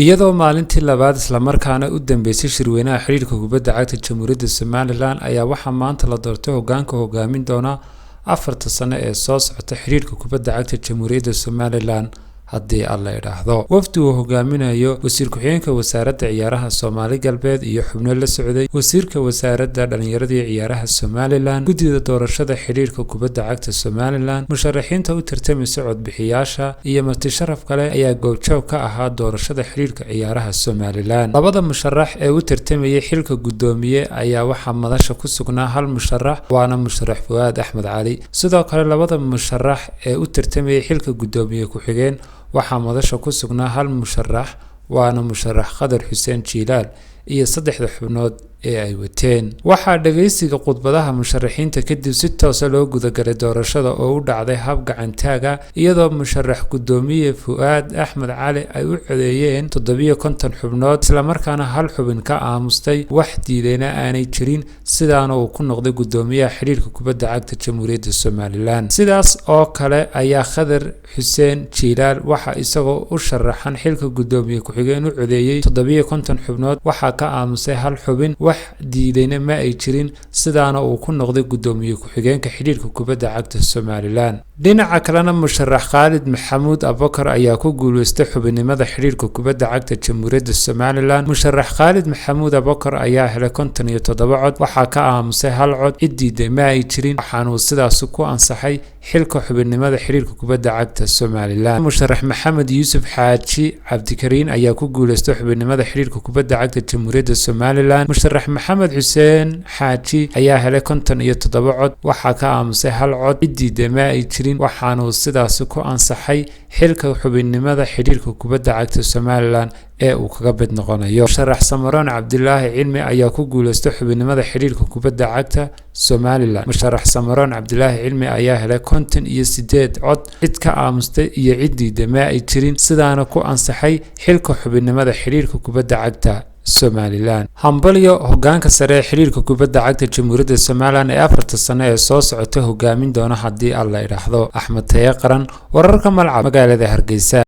Iyadoo maalintii labaad islamarkaana u dambeysay shirweynaha xidhiidhka kubadda cagta Jamhuuriyadda Somalilan ayaa waxaa maanta la doortay hogaanka hogaamin doona 4ta sano ee soo socota xidhiidhka kubadda cagta Jamhuuriyadda Somalilan haddii Alla idhaahdo. Wafdi uu hogaaminayo wasiir ku-xigeenka wasaaradda ciyaaraha Soomaali Galbeed iyo xubno la socday wasiirka wasaaradda dhalinyarada iyo ciyaaraha Somalilan, guddida doorashada xidhiidhka kubadda cagta Somalilan, musharaxiinta u tartamaysa codbixiyaasha iyo marti sharaf kale ayaa goobjoog ka ahaa doorashada xidhiidhka ciyaaraha Somalilan. Labada musharax ee u tartamayay xilka guddoomiye ayaa waxaa madasha ku sugnaa hal musharax, waana musharax Fuaad Axmed Cali. Sidoo kale labada musharax ee u tartamayay xilka guddoomiye ku-xigeen waxaa madasha ku sugnaa hal musharax, waana musharax Khadar Xuseen Jiilaal iyo saddexda xubnood ee ay wateen. Waxaa dhageysiga khudbadaha musharaxiinta kadib si toosa loo gudagalay doorashada oo u dhacday hab gacantaaga, iyadoo musharax guddoomiye Fu'aad Axmed Cali ay u codeeyeen 57 xubnood, islamarkaana hal xubin ka aamustay, wax diidayna aanay jirin, sidaana uu ku noqday guddoomiyaha xidhiidhka kubadda cagta Jamhuuriyadda Somalilan. Sidaas oo kale ayaa Khadar Xuseen Jiilaal waxaa isagoo u sharaxan xilka guddoomiye ku-xigeen u codeeyey 57 xubnood, waxaa ka aamusay hal xubin, wax diidayna ma ay jirin, sidaana uu ku noqday guddoomiye ku-xigeenka xidhiidhka kubadda cagta Somalilan. Dhinaca kalena musharax Khaalid Maxamuud Abubakar ayaa ku guuleystay xubinnimada xidhiidhka kubadda cagta Jamhuuriyadda Somalilan. Musharax Khaalid Maxamuud Abubakar ayaa helay 57 cod, waxaa ka aamusay hal cod, cid diiday ma ay jirin, waxaanuu sidaasi ku ansaxay xilka xubinnimada xidhiidhka kubadda cagta Somalilan. Musharax Maxamed Yuusuf Xaaji Cabdikariin ayaa ku guuleystay xubinnimada xidhiidhka kubadda cagta Jamhuuriyadda Somalilan. Musharax Maxamed Xuseen Xaaji ayaa helay 57 cod, waxaa ka aamusay hal cod, cid diiday ma ay jirin, waxaanuu sidaasi ku ansaxay xilka xubinnimada xidhiidhka kubadda cagta Somalilan ee uu kaga mid noqonayo. Musharax Samaroon Cabdilaahi Cilmi ayaa ku guuleystay xubinnimada xidhiidhka kubadda cagta Somalilan. Musharax Samaroon Cabdilaahi Cilmi ayaa helay 58 cod, cid ka aamustay iyo cid diiday ma ay jirin, sidaana ku ansaxay xilka xubinnimada xidhiidhka kubadda cagta Somalilan. Hambalyo hogaanka sare ee xidhiidhka kubadda cagta Jamhuuriyadda Somalilan ee 4ta sano ee soo socota hogaamin doona haddii Alla idhaahdo. Axmed Taye Qaran, wararka Malcab, magaalada Hargeysa.